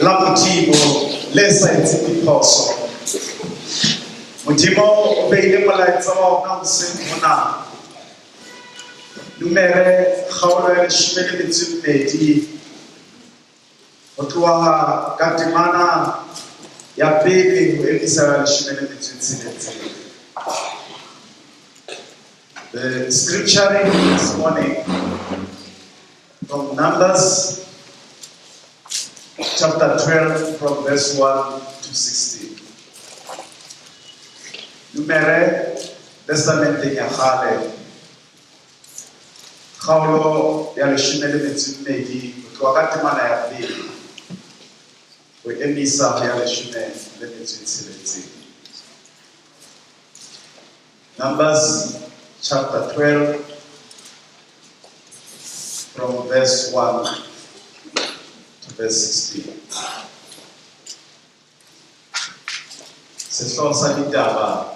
La Modimo le sa etseng diphoso. Modimo o beile molaetsa wa ona hoseng hona. Numere kgaolo ya 12 ho tloha ka temana ya pele ho emisa ya 16. The scripture reading this morning from Numbers chapter 12 from verse 1 to 16. Numere Testamenteng ya Kgale, kgaolo ya 12 ho tloha ka temana ya pele ho emisa ho ya 16. Numbers chapter 12 from verse 1 to verse 16. Sehlooho sa ditaba,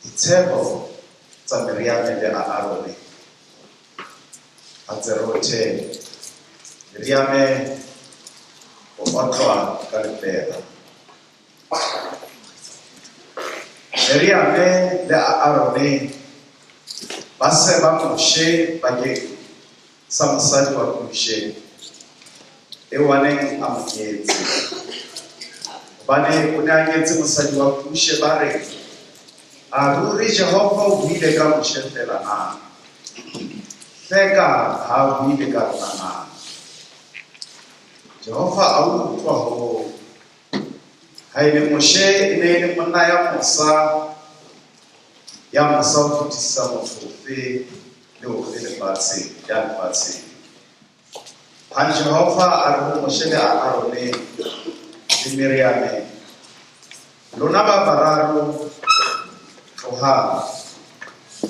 ditshepo tsa Miriame le Aarone. Hatserothe, Miriame o otlwa ka lepera. Miriame le Aarone ba seba Moshe bakeng sa mosadi wa Kushe eo a neng a mo nyetse. Hobane o ne a nyetse mosadi wa Kushe, ba re, a ruri Jehova o buile ka Moshe feela na? Hleka ha a buile ka rona na? Jehova a utlwa hoo. Ha e le Moshe e ne e le monna ya mosa, ya mosa ho fetisisa motho ofe le ofe lefatsheng, ya lefatsheng. Ha Jehova a re ho Moshe le Aarone le Miriame, lona ba bararo tlohang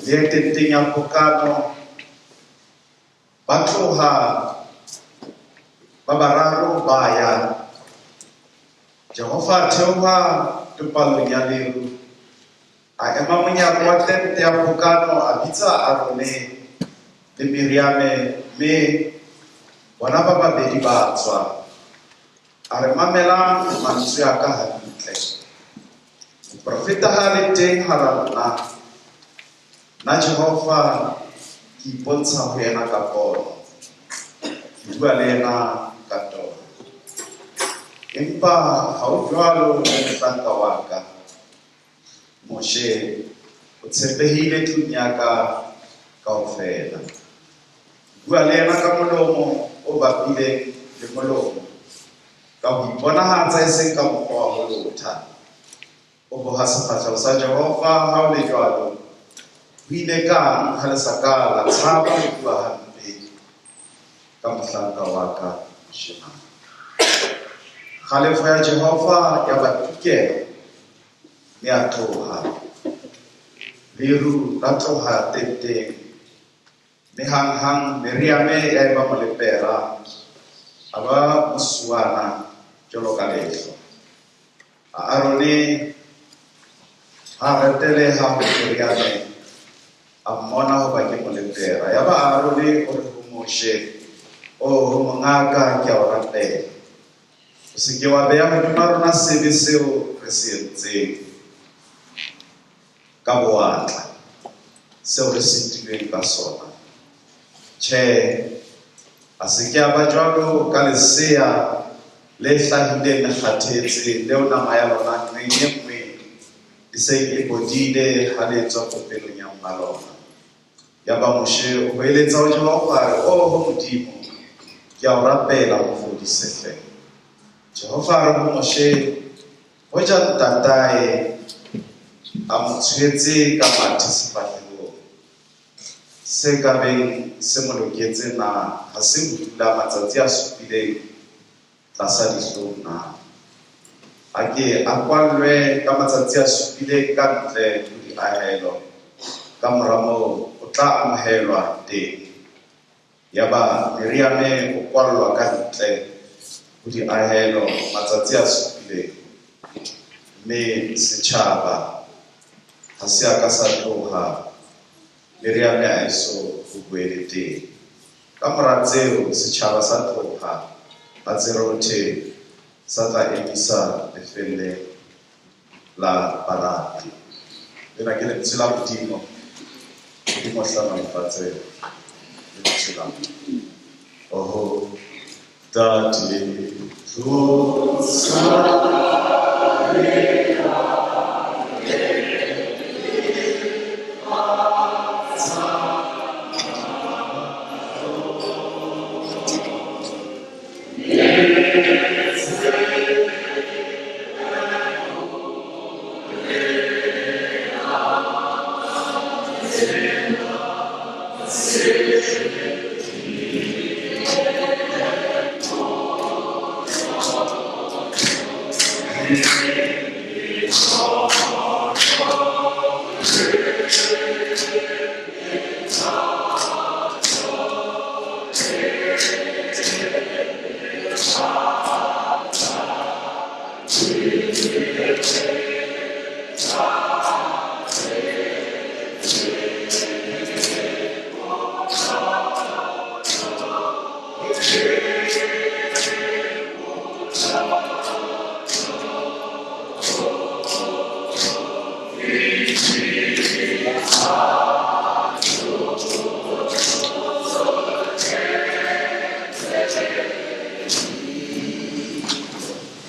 le ye tenteng ya pokano. Ba tloha ba bararo ba ya. Jehova a theoha topallong ya leru, a ema monyako wa tente ya pokano, a bitsa Aarone le Miriame, mme bona ba babedi ba tswa. A re, mamelang mantswe a ka hantle. Moprofeta ha a le teng hara lona, nna Jehova ke ipontsha ho yena ka pono, ke bua le yena ka toro. Empa ha ho jwalo le mohlanka wa ka Moshe, o tshepehile tlung ya ka kaofela. Ke bua le yena ka molomo o bapileng le molomo, ka ho iponahatsa e seng ka mokgwa wa ho lotha. O boha sefahleho sa Jehova. Ha ho le jwalo, ho ile kang ha le sa ka la tshaba ho bua hampe ka mohlanka wa ka Moshe na? Kgalefo ya Jehova ya ba tukela, mme a tloha. Leru la tloha tenteng, mme hanghang Miriame ya eba molepera, a ba mosuwana jwalo ka lehlwa. Aarone ha reteleha ho Miriame, a mmona hoba ke molepera. Yaba Aarone o re ho Moshe, Oho mongaka, ke a o rapela, o se ke wa beha hodima rona sebe seo re se entseng ka bowatla, seo re sitilweng ka sona. Tjhe, a se ke a ba jwalo ka lesea le hlahileng le kgathetse, leo nama ya lona nqeng e nngwe e seng e bodile ha le tswa popelong ya mma lona. Yaba Moshe o hoeletsa ho Jehova, a re, Oho Modimo, ke a o rapela, mo fodise hle. Jehova a re ho Moshe, hoja ntatae a mo tshwetse ka mathe sefahlehong, se ka beng se mo loketse na ha se ho dula matsatsi a supileng tlasa dihlong na? A ke a kwallwe ka matsatsi a supileng ka ntle ho diahelo, ka mora moo o tla amohelwa teng. Yaba Miriame o kwallwa ka ntle ho diahelo matsatsi a supileng, mme setjhaba ha se a ka sa tloha Miriame a eso ho boele teng. Ka mora tseo setjhaba sa tloha. Hatsirothe sa tla emisa lefeelleng la Parane. Lena ke lentswe la Modimo. Modimo o hlohonolofatse lentswe la Modimo. Oho, Ntate, tlosa.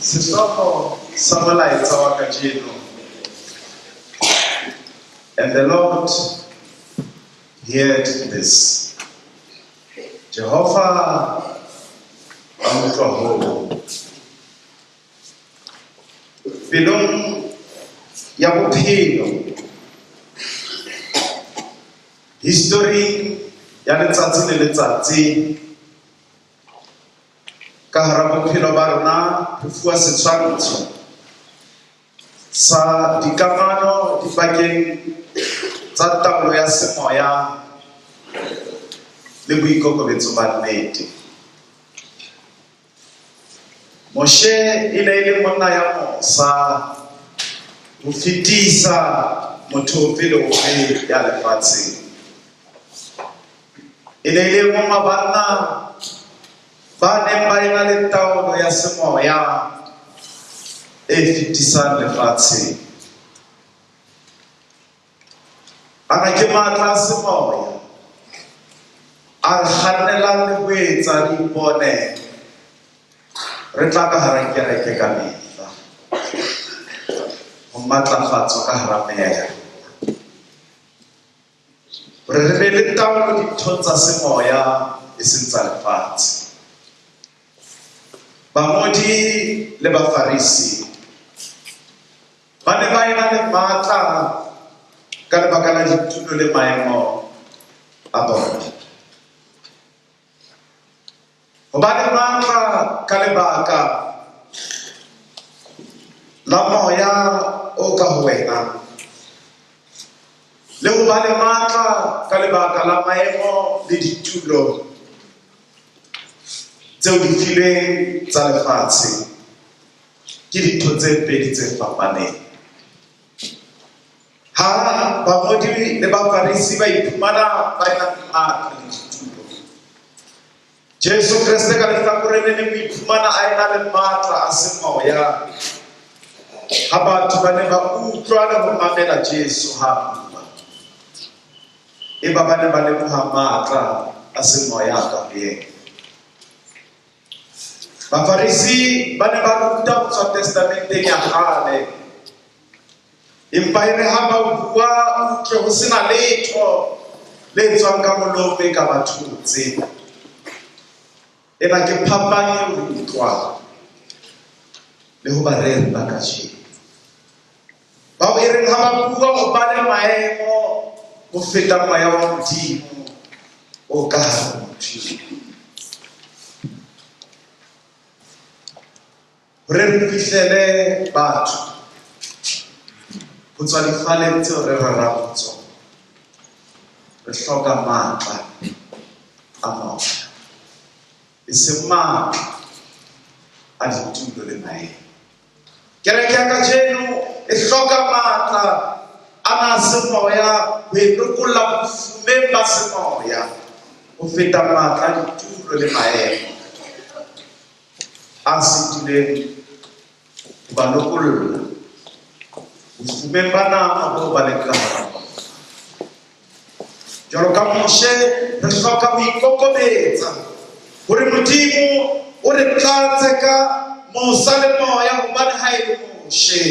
Sehlooho sa molaetsa wa kajeno. And the Lord heard this. Jehova a utlwa hoo. Pelong ya bophelo, historing ya letsatsi le letsatsi, ka hara bophelo ba rona re fuwa setshwantsho sa dikamano dipakeng tsa taolo ya semoya le boikokobetso ba nnete. Moshe e ne e le monna ya mosa ho fetisa motho ofe le ofe ya lefatsheng. E ne e le mong wa banna ba neng ba ena le taolo ya semoya e fetisang lefatsheng. Ana ke matla a semoya a re kgannelang le ho etsa re ipone re tla ka hara kereke ka mehla, ho matlafatswa ka hara meya ya rona, hore re be le taolo dinthong tsa semoya e seng tsa lefatshe. Bangodi le Bafarisi ba ne ba ena le matla ka lebaka la ditulo le maemo a bona. Ho ba le matla ka lebaka la moya o ka ho wena, le ho ba le matla ka lebaka la maemo le ditulo tseo di filweng tsa lefatshe, ke dintho tse pedi tse fapaneng. Ha bangodi le Bafarisi ba iphumana ba ena le matla le ditulo, Jesu Kreste ka lehlakoreng le leng o iphumana a ena le matla a semoya. Ha batho ba ne ba utlwa le ho mamela Jesu ha a bua, eba ba ne ba lemoha matla a semoya ka ho yena. Bafarisi ba ne ba ruta ho tswa Testamenteng ya kgale, empa e re ha ba bua utlwe ho sena letho le tswang ka molomo e ka ba thotse. Ena ke phapang eo re utlwang le ho bareri ba kajeno, bao e reng ha ba bua ho ba le maemo ho feta moya wa Modimo o ka hare ho motho. Hore re fihlele batho ho tswa difaleng tseo re rerang ho tsona, re hloka matla a moya, e seng matla a ditulo le maemo. Kereke ya kajeno e hloka matla a na semoya ho e lokolla bofumeng ba semoya ho feta matla a ditulo le maemo. a sitileng ho ba lokolla bofumeng ba nama boo ba leng ka hara bona. Jwalo ka Moshe, re hloka ho ikokobetsa hore Modimo o re tlatse ka mosa le moya, hobane ha e le Moshe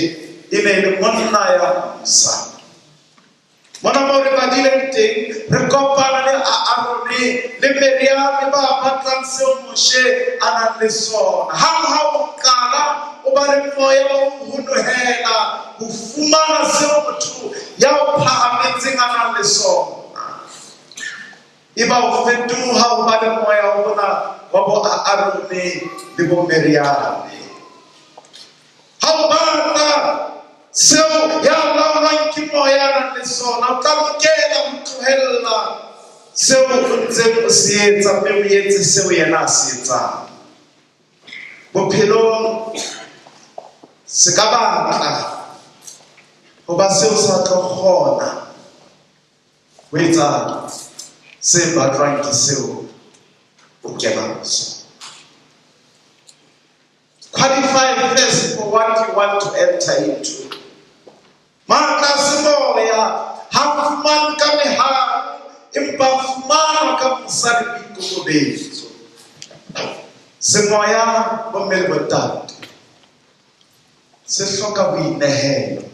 e ne e le monna ya mosa. Mona moo re badileng teng, re kopana le Aarone le Meriame ba batlang seo Moshe a nang le sona. Hang ha o qala o ba le moya wa ho honohela ho fumana seo motho ya o phahametseng a nang le sona, eba o fetoha ho ba le moya wa bona wa bo Aarone le bo Meriame. Ha o batla seo ya laolwang ke moya a nang le sona, o tla lokela ho tlohella seo o ntseng o se etsa mme o etse seo yena a se etsang. Bophelong se ka batla ho ba seo sa tlo kgona ho etsa se batlwang ke seo o kenang ho sona. Qualify first for what you want to enter into. Matla a semoya ha fumane ka meharo, empa fumana ka mosa le boikokobetso. Semoya bomme le bontate se hloka boinehelo.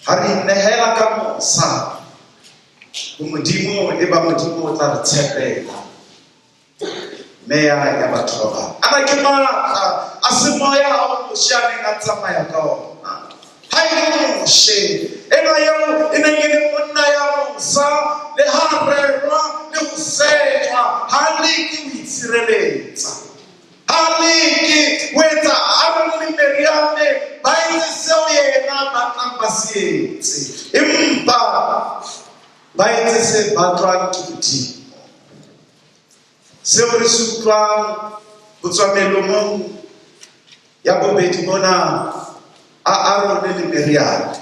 Ha re inehela ka mosa ho Modimo, e ba Modimo o tla re tshepela. Meya ya batho ba bang. Ana ke matla a semoya ao Moshe a neng a tsamaya ka ona. Ha e le Moshe, ena eo e neng e le monna ya mosa, le ha rerwa le ho sejwa, ha leke ho itshireletsa. Ha leke ho etsa Aaron le Miriame ba etse seo yena a batlang ba se etse. Empa ba etse se batlwang ke Modimo. Seo re se utlwang ho tswa melomong ya bobedi bona a Aarone le Meriame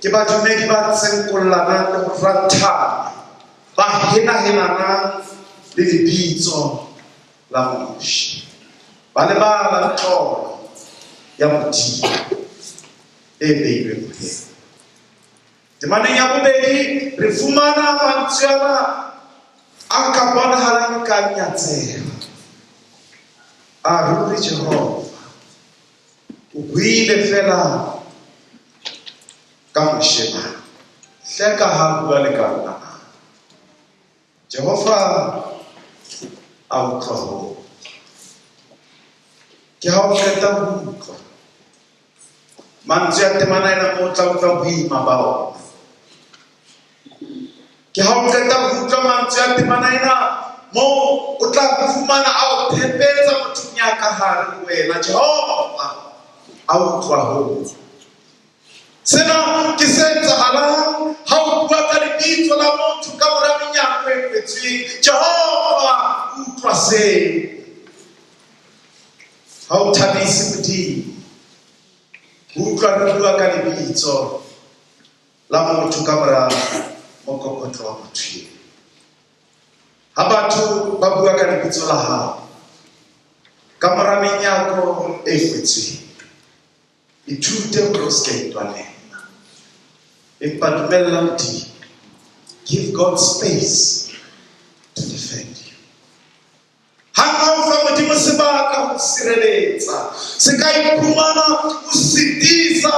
ke badumedi ba tsenkollanang le ho ranthana, ba henahenanang le lebitso la Moshe, ba lebala tlolo ya Modimo e beilweng ho yena. Temaneng ya bobedi re fumana mantswe ana a ka bonahalang ka nyatseha. A ruri Jehova o buile fela ka Moshe na? Hleka ha bua le ka rona na? Jehova a utlwa hoo. Ke ha o qeta ho utlwa Mantswe a temana ena mo o tla utlwa boima ba ona. Ke ha o qeta ho utlwa mantswe a temana ena mo o tla fumana a o phepetsa mothong ya ka hare ho wena. Jehova a utlwa hoo. Sena ke se etsahalang ha o bua ka lebitso la motho ka mora menyako e kwetsweng. Jehova o utlwa seo. Ha o thabise Modimo ho utlwa re bua ka lebitso la motho ka mora mokokotlo wa motho eo. Ha batho ba bua ka lebitso la hao ka mora menyako e kwetsweng, ithute hore o se ka itwanela, empa dumella Modimo. Give God space to defend you. Hang ha o fa Modimo sebaka ho sireletsa, se ka iphumana o sitisa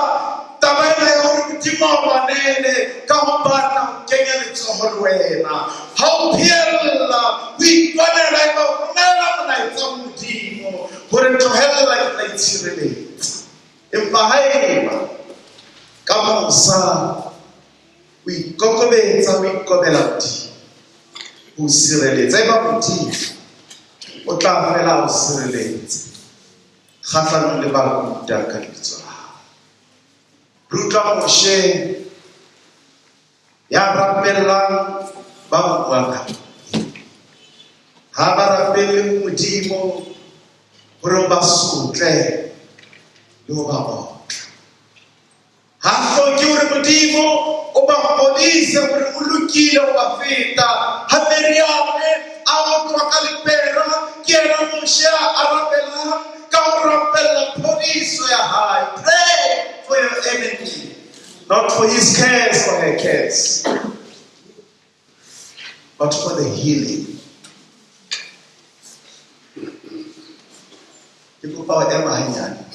taba ena ya hore Modimo a lwanele ka ho batla ho kenya letsoho le wena. Ha o phehella ho itwanela, eba o romela molaetsa ho Modimo hore tlohella ke tla itshireletsa. Empa haeba ka mosa o ikokobetsa, o ikobela Modimo ho sireletsa, eba Modimo o tla fela o sireletsa kgahlanong le ba rutang ka lebitso la hao. Re utlwa Moshe ya rapellang ba buang ka ha ba rapelle Modimo hore o ba sotle le ho ba otla. Ha hloke hore Modimo o ba kgodise hore o lokile ho ba feta. Ha Miriame a otlwa ka lepera, Moshe a arabelang ka ho rapella phodiso ya hae. Pray for your enemy, not for his curse or her curse, but for the healing. Ke kopa ho ema hanyane.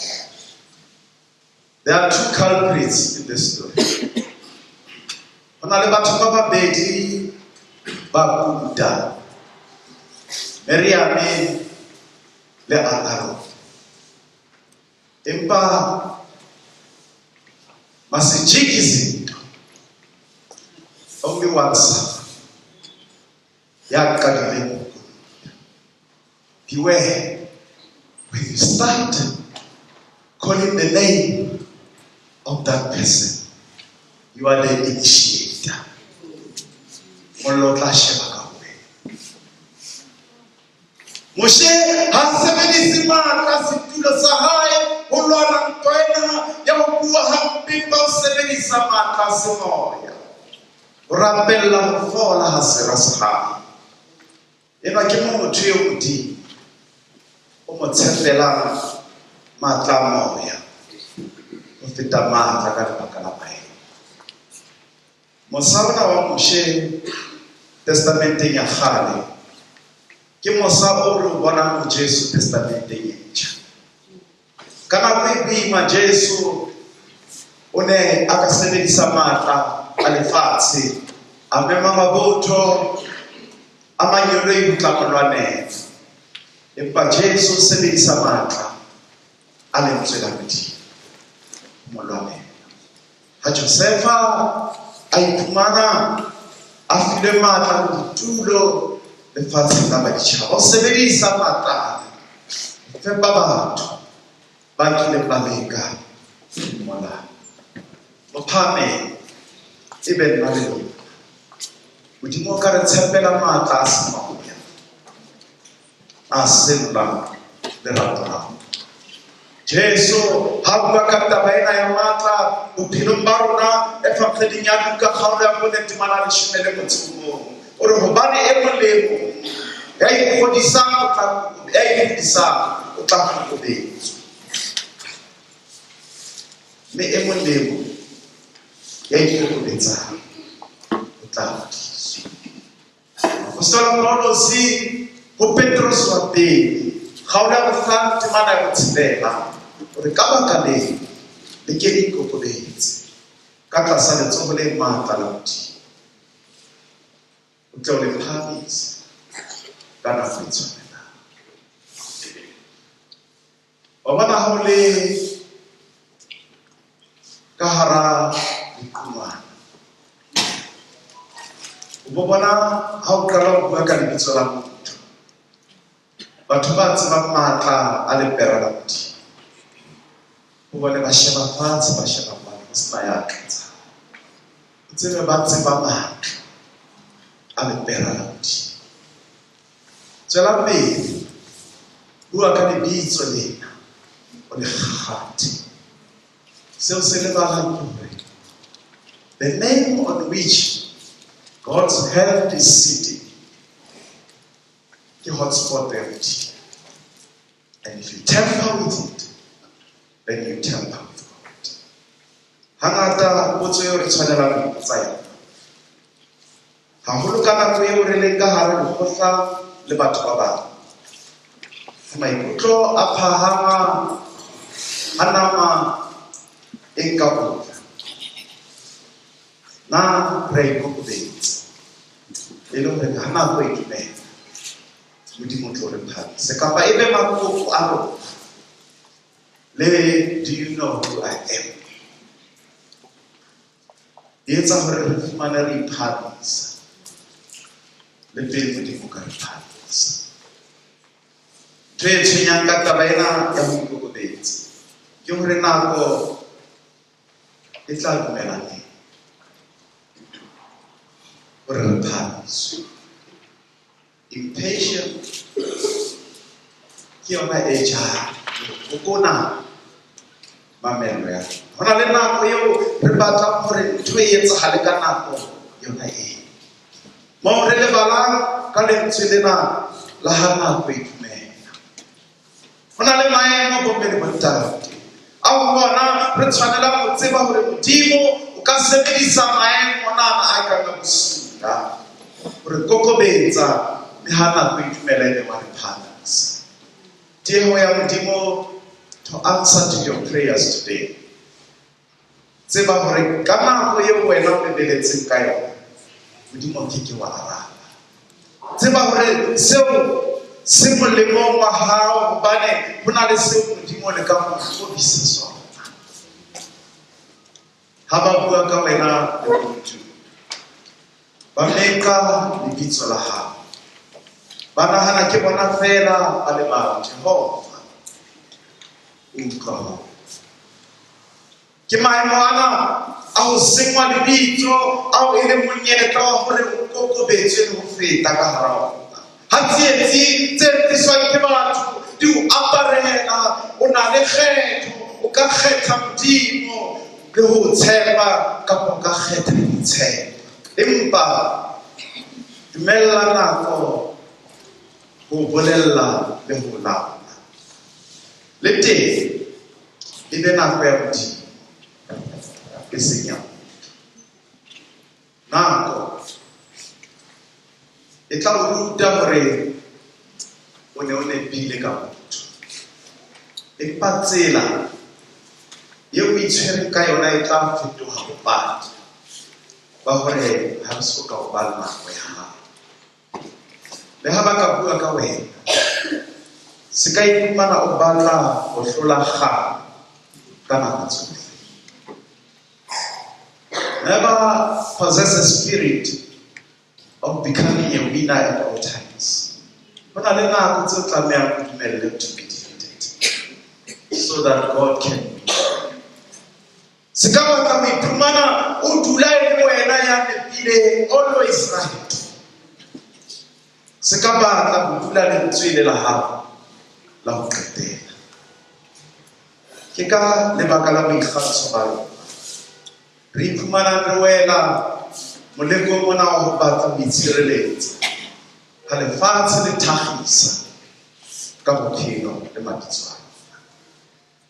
There are two culprits in this story. Ho na le batho ba babedi ba kuta, Miriame le Aaron. Empa masijike izinto. Only one suffered. Ya qadileng ho kuta. Beware when you start calling the name of that person, you are the initiator. Mollo o tla sheba ka ho wena. Moshe ha sebedise matla a setulo sa hae ho lwana ntwa ena ya ho bua hampe, empa o sebedisa matla a semoya ho rapella ho fola ha sera sa hae. Enwa ke motho eo Modimo o mo tshepelang matla a moya ho feta matla ka lebaka la maemo. Mosa ona wa Moshe testamenteng ya kgale ke mosa o re o bonang ho Jesu testamenteng e ntjha. Ka nako e boima Jesu o ne a ka sebedisa matla a lefatshe, a mema mabotho a mangeloi ho tla mo lwanela. Empa Jesu o sebedisa matla a lentswe la Modimo ho mo lwanela. Ha Josefa a iphumana a filwe matla le ditulo lefatsheng la baditjhaba, o sebedisa matla ana ho fepa batho ba kileng ba leka ho mmolaya. Mophame e be nna le lona. Modimo o ka re tshepela matla a semoya a senolang lerato la rona. Jesu ha bua ka taba ena ya matla bophelong ba rona Evangeding ya Luka kgaolo ya 4 temana 11, o re hobane e mong le e mong ya ikgodisang o tla ya ikgodisang o tla kokobetswa, mme e mong le e mong ya ikokobetsang o tla hodiswa. Apostola Paulosi ho Petrose wa pele kgaolo ya 5 temana ya 6 o re ka baka leo le ke le ikokobetse ka tlasa letsoho le matla la Modimo, o tle o le phahamise ka nako e tshwanelang. Wa bona ha o le ka hara lequlwana, o bo bona ha o qala ho bua ka lebitso la motho, batho ba tsebang matla a lepera la Modimo, o bone ba sheba fatshe, ba sheba mane, ho sena ya tletsang. O tsebe ba tseba matla a lepera la Modimo. Tswela pele, bua ka lebitso lena, o le kgathe. Seo se lebalang ke hore the name on which God's hand is sitting ke hotspot ya Modimo. And if you tamper with it, then you tamper with God. Hangata potso eo re tshwanelang ho ipotsa yona, haholo ka nako eo re leng ka hare lekgotla le batho ba bang, maikutlo a phahama ha nama e nka kotla, na re a ikokobetsa e le hore ha nako e dumela Modimo o tlo re phahamise, kapa e be makoko a rona le do you know who I am, e etsa hore re fumane re iphahamisa le pele Modimo ka re phahamisa. Ntho e tshwenyang ka taba ena ya ho ikokobetsa ke hore nako e tla dumela neng hore re phahamiswe. Impatient ke yona e jang ho kona mamello ya rona. Ho na le nako eo re batlang hore ntho e etsahale ka nako yona eo, moo re lebalang ka lentswe lena la ha nako e dumela. Ho na le maemo bomme le bontate a ho bona re tshwanela ho tseba hore Modimo o ka sebedisa maemo nana a kang a bosula hore kokobetsa, mme ha nako e dumela ebe wa re phahamisa. Tieho ya Modimo to answer to your prayers today. Tseba hore ka nako eo wena o lebeletseng ka yona, Modimo o ke ke wa araba. Tseba hore seo se molemong wa hao, hobane ho na le seo Modimo o lekang ho qobisa sona. Ha ba bua ka wena lekunutu, ba meqa lebitso la hao, ba nahana ke bona feela ba le bang. Jehova o utlwa hoo. Ke maemo ana a ho sengwa lebitso ao e leng monyetla wa hore o kokobetswe le ho feta ka hara ona. Ha tsietsi tse tliswang ke batho di o aparela, o na le kgetho, o ka kgetha Modimo le ho tshepa kapa o ka kgetha ho itshepa. Empa dumella nako ho bolella le ho laola. Le teng e be nako ya Modimo, e seng ya motho. Nako e tla o ruta hore o ne o nepile ka motho, empa tsela eo o itshwereng ka yona e tla fetoha bopaki ba hore ha re so ka o ba le nako ya hao. Le ha ba ka bua ka wena, se ka iphumana o batla ho hlola kgang ka nako tsohle. Never possess a spirit of becoming a winner at all times. Ho na le nako tse o tlamehang o dumelle to be defeated so that God can win. Se ka batla ho iphumana o dula e le wena ya nepileng, always right. Se ka batla ho dula lentswe le la hao la ho qetela. Ke ka lebaka la boikgantsho ba rona re iphumanang re wela molekong ona wa ho batla ho itshireletsa ha lefatshe le thakgisa ka bophelo le mabitso a rona.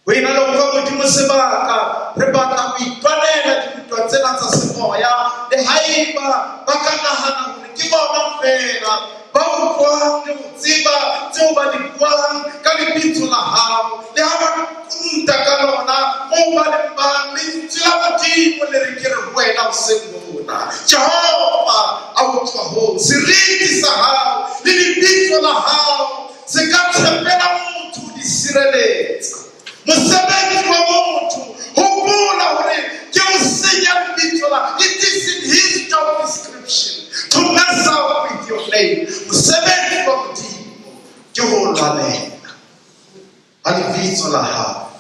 Ho ena le ho fa Modimo sebaka, re batla ho itwanela dintwa tsena tsa semoya, le haeba ba ka nahana hore ke bona feela ba utlwang le ho tseba tseo ba di buang ka lebitso la hao, le ha ba kunuta ka lona moo ba leng bang. Lentswe la Modimo le re ke re ho wena hoseng hona, Jehova a utlwa hoo. Seriti sa hao le lebitso la hao se ka tshepela motho ho di sireletsa. Mosebetsi wa motho, hopola hore ke ho senya lebitso la, it is in his job description to mess up with your name. Mosebetsi wa Modimo ke ho lwanela ha lebitso la hao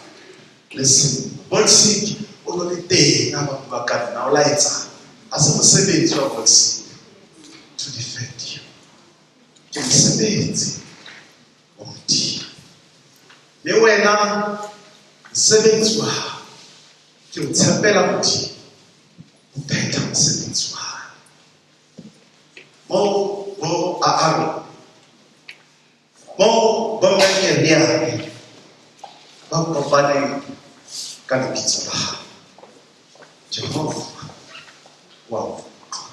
le senngwa. Bolsiki o no le teng ha ba bua ka nna, o la etsang? Ha se mosebetsi wa Bolsiki to defend you, ke mosebetsi wa Modimo. Mme wena mosebetsi wa hao ke ho tshepela Modimo ho phetha mosebetsi wa hae. Moo bo Aaron, moo bo Miriame ba kopaneng ka lebitso la hao, Jehova wa utlwa.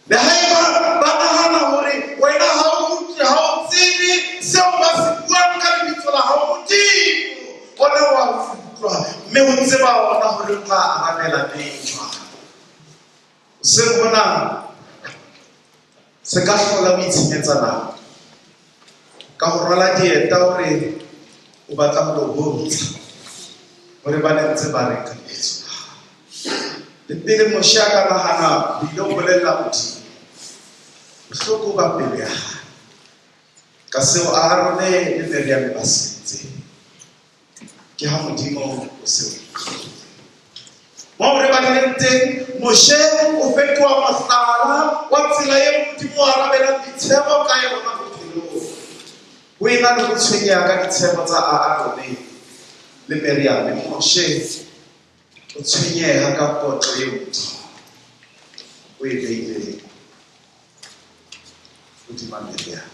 Le haeba ba nahana hore wena ha o utlwe, ha o tsebe seo ba se buang ka lebitso la hao, Modimo ona wa utlwa, mme o tseba ona hore o tla arabela neng jwang. Hoseng hona se ka hlola o itshenyetsa nako ka ho rwala dieta hore o batla ho lo bontsha hore ba ne ntse ba reng ka lebitso la hao. Le pele Moshe a ka nahana ho ile ho bolella Modimo bohloko ba pelo ya hae ka seo Aarone le Miriame ba se entseng, ke ha Modimo o se o utlwile. Moo re badileng teng, Moshe o fetoha mohlala wa tsela eo Modimo o arabelang ditshepo ka yona bophelong. Ho ena le ho tshwenyeha ka ditshepo tsa Aarone le Miriame, Moshe o tshwenyeha ka kotlo eo Modimo o e beileng hodima Miriame.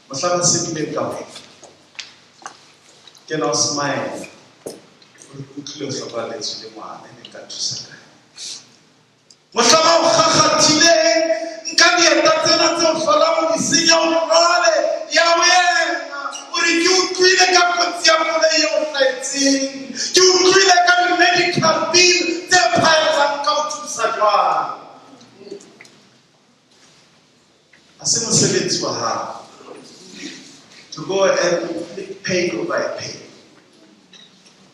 Mohla ba sebileng ka wena, kena o smile, o utlwile o hlokahalletswe le ngwana, e ne nka thusa kae? Mohla ba o kgakgathileng, nka dieta tsena tse o hlolang o di senya o di rwale, ya wena, o re ke utlwile ka kotsi ya koloi e o hlahetseng, ke utlwile ka di-medical bill tse phaellang ka o thusa jwang. Ha se mosebetsi wa hao to go and inflict pain over a pain.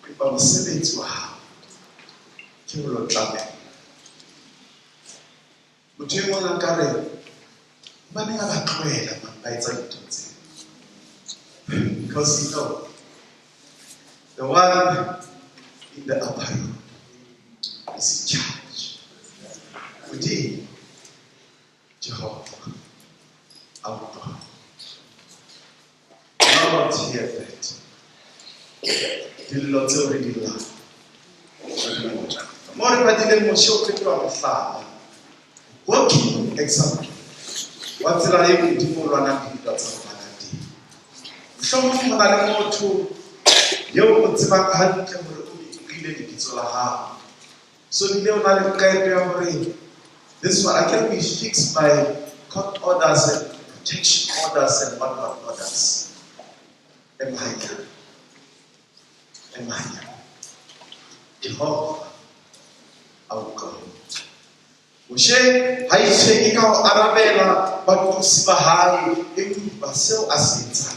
Empa mosebetsi wa hao ke ho lo tlameha. Motho e mong a ka re, hobaneng a ba tlohela man ba etsa dintho tseo? Because you know, the one in the upper room is in charge. Modimo, Jehova, a utlwa. Lord, hear that. Dillo tseo re di llang. Mo re badileng Moshe o fetoha mohlala. Working example wa tsela e Modimo o lwanang le dintwa tsa rona ka teng. Mohlomong ho na le motho eo o tsebang hantle hore o utlwile lebitso la hao. So bile o na le qeto ya hore this one I can be fixed by court orders and protection orders and what not orders. Emanya. Emanya. Jehova a utlwa. Moshe ha itshwenye ka ho arabela baqosi ba hae, empa seo a se etsang,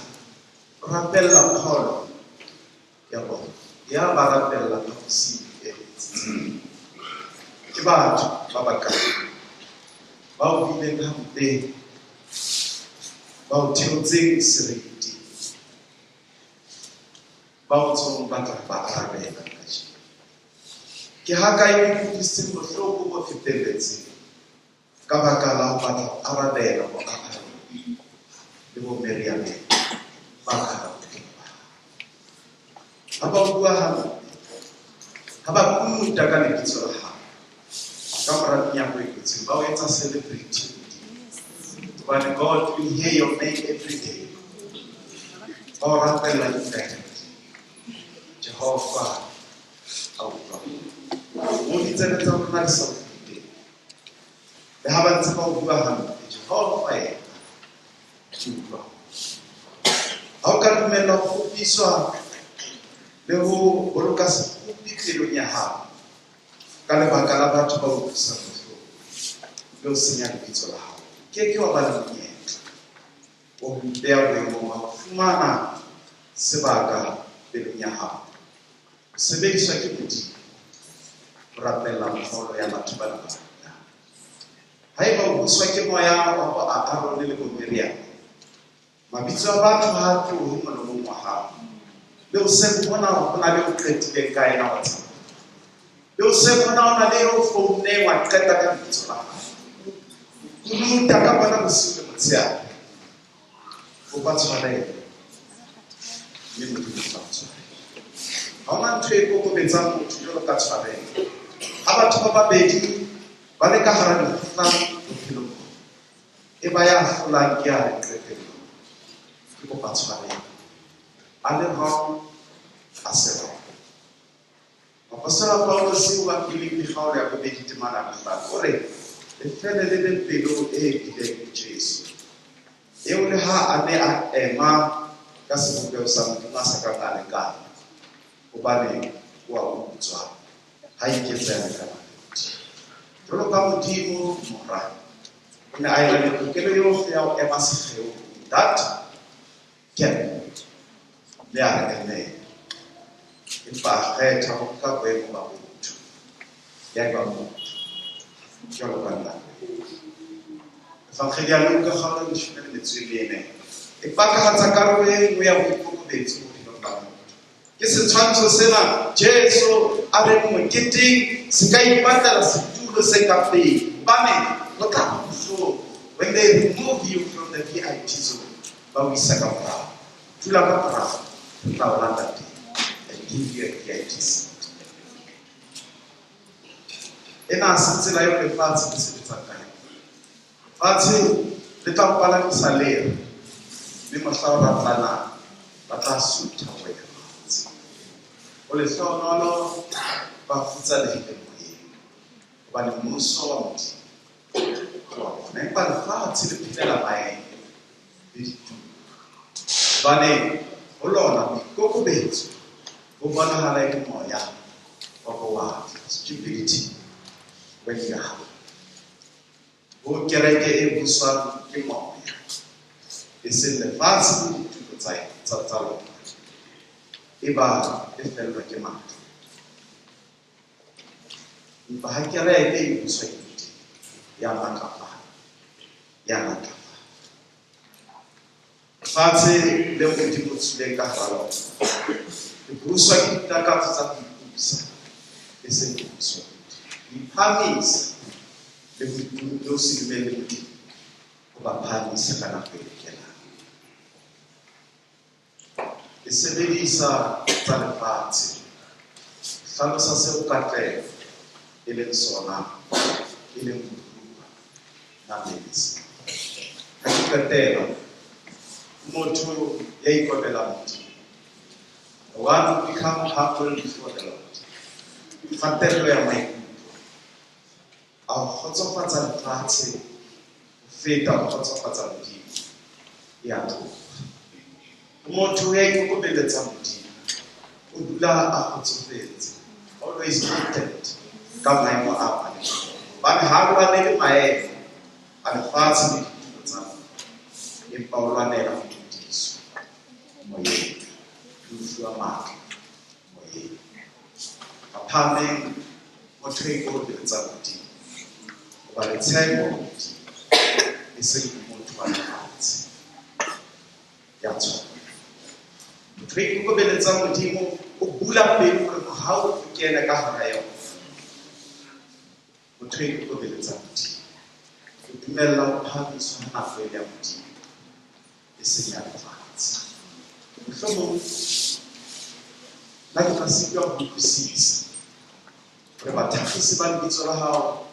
o rapella pholo ya bona. Ya ba rapella phaposing e tsitseng. Ke batho ba bakae ba o buileng hampe, ba o theotseng seriti, ba o tsong ba tla ba arabela kajeno. Ke ha kae o ikutlwisitseng bohloko bo fetelletseng ka baka la ho batla ho arabela bo Aarone le bo Miriame ba ka hara bophelo ba hao. Ha ba bua hampe, ha ba kunuta ka lebitso la hao, ka mora menyako e kwetsweng, ba o etsa celebrity Modimo. Hobane God will hear your name every day. Ba o rapella indirect. Jehova a utlwa. Mo ditsebe tsa rona di sa utlwe teng. Le ha ba ntse ba o bua hampe, Jehova yena ke utlwa. Ha o ka dumella ho kgopiswa le ho boloka sekgopi pelong ya hao ka lebaka la batho ba utlwisang bohloko le ho senya lebitso la hao, ke ke wa ba le monyetla wa ho ipeha boemong ba ho fumana sebaka pelong ya hao. Ho sebediswa ke Modimo ho rapella pholo ya batho ba bang. Haeba o buswa ke moya wa bo Aarone le bo Miriam, mabitso a batho ha a tlohe molomong wa hao. Le hoseng hona ho na le o qetileng ka yena WhatsApp. Le hoseng hona ho na le o founeng wa qeta ka lebitso la hao. Kunuta ka bona bosiu le motshehare. Kopa tshwarelo. Mme Modimo o tla o tshwarela. Ha hona ntho e kokobetsang motho jwalo ka tshwarelo. Ha batho ba babedi ba le ka hara dikgohlano bophelong bona, e ba ya hlolang ke ya re qetellong, ke kopa tshwarelo. A le wrong, a se wrong. Moapostola Paulus o ba Filipi kgaolo ya bobedi temana ya bohlano o re, le fele le be pelo e bileng ho Jesu, eo le ha a ne a ema ka sebopeho sa Modimo a sa kang a lekana, hobane o a utswa, ha iketsa ya lekanang le Modimo. Jwalo ka Modimo Mora, o ne a ena le tokelo yohle ya ho ema sekgeong that gap, mme a re emela. Empa a kgetha ho nka boemo ba botho, ya eba motho jwalo ka nna. Evangeli ya Luka kgaolo ya leshome le metso e mene e pakahatsa karolo e nngwe ya boikokobetso bophelong ba motho. Ke setshwantsho sena Jesu a reng moketeng se ka ipatlela setulo se ka pele, hobane ho tla ba bohloko when they remove you from the VIP zone, ba o isa ka morao. Dula ka morao, re tla o lata teng and give you a VIP seat. Ena ha se tsela eo lefatshe le sebetsang ka yona. Fatshe le tla o palamisa lere, Mme mohla o ratlanang, ba tla sutha ho wena fatshe. O lehlohonolo ba futsanehileng moyeng, hobane mmuso wa Modimo ke wa bona. Empa lefatshe le phelela maemo le ditulo, hobane ho lona boikokobetso bo bonahala e le moya wa bowatla, stupidity when you are humble. Ho kereke e buswang ke moya, e seng lefatshe le ditulo tsa lona, e ba e fellwa ke matla. Empa ha kereke e buswa ke Modimo, ya matlafala, ya matlafala. Lefatshe le Modimo o tswileng ka hara lona, le buswa ke ditakatso tsa ho ipusa, e seng ho buswa ke Modimo. Ho iphahamisa le ho se dumelle Modimo ho ba phahamisa ka nako e lokelang. E sebedisa tsa lefatshe, hlalosa seo katleho e leng sona, e leng ho rua nametse. Ha ke qetela, motho ya ikobelang Modimo, the one who become humble before the Lord, kgatello ya maikutlo a ho kgotsofatsa lefatshe ho feta ho kgotsofatsa Modimo e a tloha. Motho ya ikokobeletsang Modimo o dula a kgotsofetse, always content ka maemo a a leng. Hobane ha a lwanele maemo a lefatshe le ditulo tsa lona, empa o lwanela ho hodiswa moyeng le ho fuwa matla moyeng. A phahameng motho ya ikokobeletsang Modimo, hoba le tshepo ho Modimo, e seng ho motho wa lefatshe ya tshwana. Motho ya ikokobeletsang Modimo o bula pelo hore mohau o kene ka hara yona. Motho ya ikokobeletsang Modimo o dumella ho phahamiswa ha nako e le ya Modimo, e seng ya lefatshe. Mohlomong nna ke tla sitwa ho utlwisisa hore bathakgisi ba lebitso la hao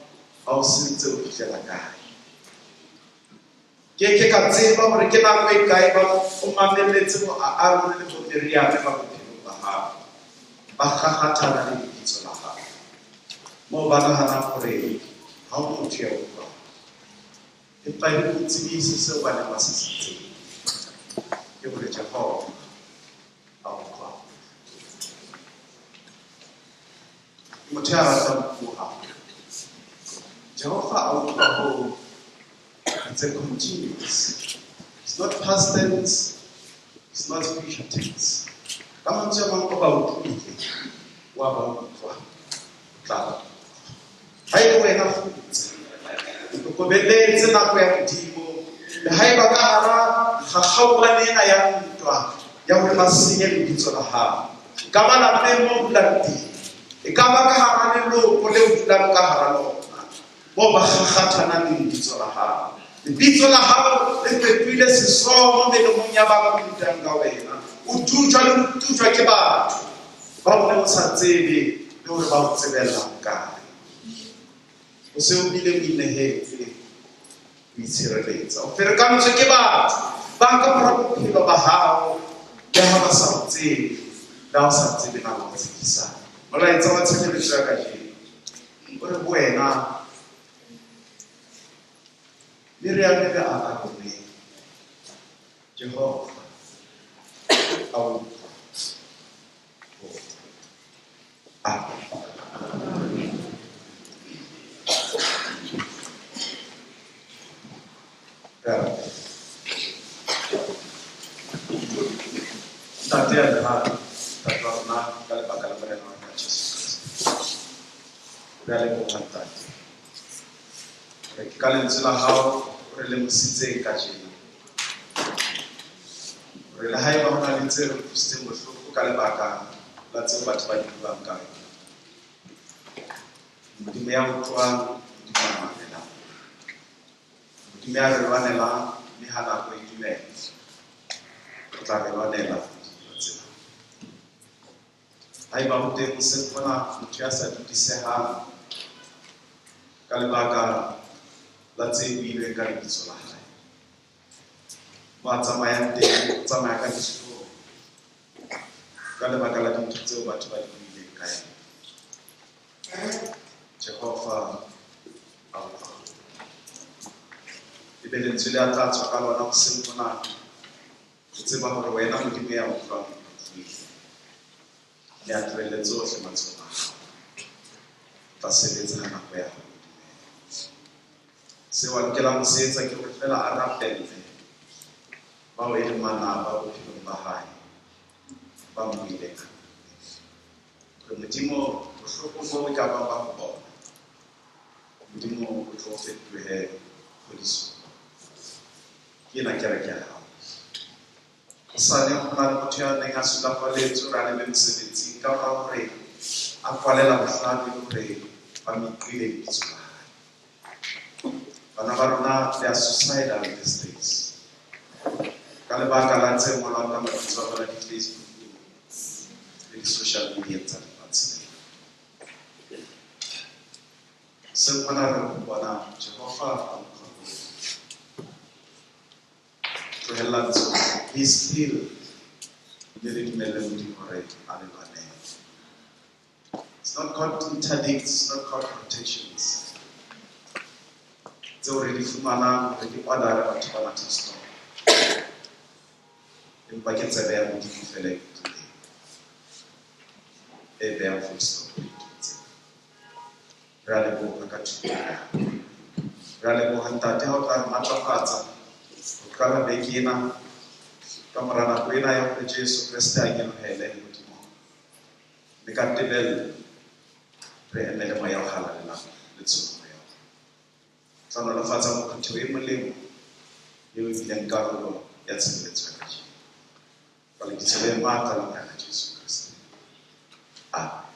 ba o sentse ho fihlela kae. Ke ke ka tseba hore ke nako e kae ba o mamelletse bo Aaron le bo Miriame ba bophelong ba hao, ba kgakgathana le lebitso la hao, moo ba nahanang hore ha ho motho ya utlwang. Empa e le ho tsebise seo ba neng ba sa se tsebe, ke hore Jehova a utlwa. Motho ya ratang puo haholo. Jehova a utlwa ho. It's a continuous. It's not past tense, it's not future tense. Ka mantswe a mang, o ba utlwile, wa ba utlwa, o tla ba utlwa. Ha e le wena, kgutsa, o kokobeletse nako ya Modimo, le haeba ka hara kgakgaoane ena ya ntwa ya hore ba senye lebitso la hao. E ka ba lapeng mo o dulang teng, e ka ba ka hara leloko le o dulang ka hara lona, moo ba kgakgathanang le lebitso la hao. Lebitso la hao le fetohile sesomo melomong ya ba rutang ka wena. O tujwa le ho tujwa ke batho ba o ne o sa tsebe le hore ba o tsebella hokae. O se o bile o inehetse ho itshireletsa. O ferekantswe ke batho ba ka mora bophelo ba hao, le ha ba sa o tsebe, le ha o sa tsebe na ba o tshedisang. Molaetsa wa tshebeletso ya kajeno o re ho wena, Miriame le Aarone, Jehova a utlwa. Amen. Re a rapela. Ntate ya lerato, Ntate wa rona, ka lebaka la Morena wa rona Jesu Kreste, re a leboha, Ntate, hore ke ka lentswe la hao o re lemositseng kajeno, hore le haeba ho na le tse re utlwisitseng bohloko ka lebaka la tseo batho ba di buang ka rona, Modimo ya utlwang, Modimo ya mamelang, Modimo ya re lwanelang, mme ha nako e dumela, o tla re lwanela dintwa tsena. Haeba ho teng ho se mona motho ya sa dudisehang ka lebaka la tse builweng ka lebitso la hae, Mo a tsamayang teng, o tsamaya ka dihlong ka lebaka la dintho tseo batho ba di buileng ka yena. Jehova a utlwa. Ebe lentswe le a tla tswa ka lona hoseng hona, ho tseba hore wena Modimo ya utlwang o utlwile. Le a tlohelle tsohle matsohong a hao. Tla sebetsa ha nako ya hao e dumela. Seo a lokelang ho se etsa ke hore feela a rapelle bao e leng manaba bophelong ba hae, ba mo buileng hampe. Hore Modimo bohloko boo e ka bang ba ho bona, Modimo o tlo fetohe phodiso. Ke ena kereke ya hao. Hosane ho na le motho ya neng a sulafalletswe hore a lebe mosebetsing ka mora hore a kwalela bohlano e le hore ba meqile lebitso la hae. Bana ba rona, they are suicidal these days. Ka lebaka la tse ngolwang ka mabitso a bona di-Facebook le di-social media tsa lefatshe lena. Seo hona re ho bona Jehova a utlwa bohloko. Tlohellang tsohle. Be still. Mme le dumelle Modimo hore a le lwanele. It's not called interdicts, it's not called protections. Tseo re di fumanang hore di order batho bana to stop. Empa ke tsebe ya Modimo feela e utlwileng, e behang full stop ho dintho tsena. Re a leboha ka thuto ya hao. Re a leboha Ntate ha o tla re matlafatsa ho qala beke ena ka mora nako ena ya hore Jesu Kreste a nyolohele lehodimong. Mme ka tebello re emele moya o halalelang le tsholoho ya ona. Tla nolofatsa phutheho e molemo eo e bileng karolo ya tshebeletso ya kajeno. Ka lebitso le matla la Morena Jesu Kreste. Amen.